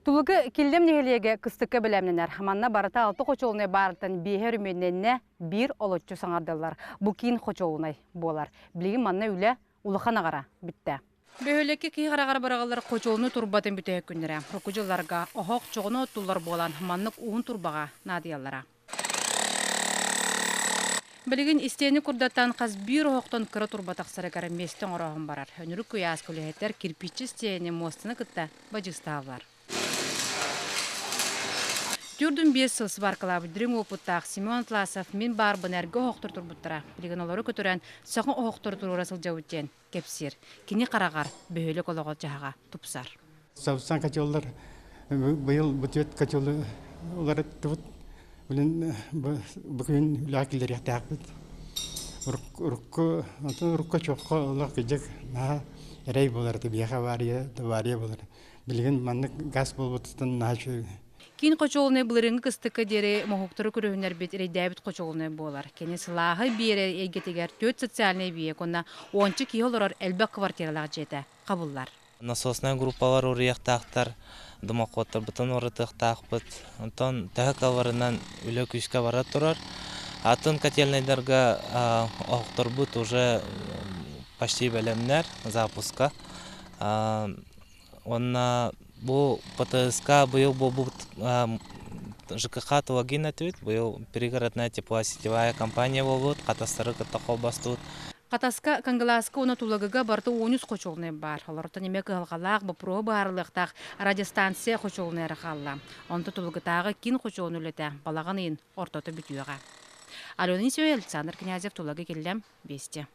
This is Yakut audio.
Тулугу Киллэм нэһилиэгэ кыстыкка бэлэмнэнэр. Манна барыта алта хочуолунай баарыттан биэһэ өрөмүөннэннэ, биир олоччу саҥардыллар. Бу киин хочуолунай буолар. Билигин манна үлэ улахан аҕара бүттэ. Бөһүөлэккэ киһи хараҕар быраҕыллар хочуолуну турбатын бүтэһик күннэрэ. Урукку дьылларга оһох чоҕуну оттуллар буолан, маннык уһун турбаҕа наадыйаллара. Билигин истиэни курдаттан хас биир оһохтон кыра турба тахсарыгар миэстэ оҥорооһун барар. Өнүрүк куйаас үлэһиттэр кирпииччэ истиэни муостаны кытта бадьыыстааллар. Түрдүн биэс сыл сваркалаабыт дириҥ уопуттаах Семен Атласов мин баарбын эргэ оһохтор турбуттара. Билигин олору көтүрэн саҥа оһохтору туруора сылдьабыт диэн кэпсиир. Кини хараҕар бөһүөлэк олоҕо-дьаһаҕа тупсар. Сапсан котеллар быйыл бутүөт котелы уларыттыбыт. Билин бу күн үлэҕэ киллэриэхтээхпит. Урукку урукку чоххо олох кыдьык наһаа эрэй буолар этэ биһиэхэ авария авария буолар. Билигин маннык газ буолбутуттан наһаа үчүгэй. Киин хочуолунай былырыыҥҥы кыстыкка диэри моһуоктары көрүһүннэрбит эрэйдээбит хочуолунай буолар. Кини сылааһы биэрэр эйгэтигэр түөрт социальнай эбийиэк уонна уонча киһи олорор элбэх квартиралаах дьиэтэ хабыллар. Насоснай группалар уруйахтаахтар, дымоходторбутун уратыахтаахпыт. Онтон төһө каларынан үлэ күүскэ бара турар. Атын котельнайдарга оһохторбут уже почти бэлэмнэр запуска. Уонна бу ПТСК быйыл буолбут ЖКХ Тулагин этибит. Быйыл пригородная теплосетевая компания буолбут, Хатастары кытта холбостубут. Хатаска, Кангалааска уонна Тулагыга барыта 13 хочуолунай баар. Олортон эмиэ кыһалҕалаах, боппуруоһу быһаарылыахтаах радиостанция хочуолунай эрэ хаалла. Онто Тулагытааҕы киин хочуолун үлэтэ балаҕан ыйын ортото бүтүөҕэ. Алена Нисева, Александр Князев, Тулагы Киллэм, Вести.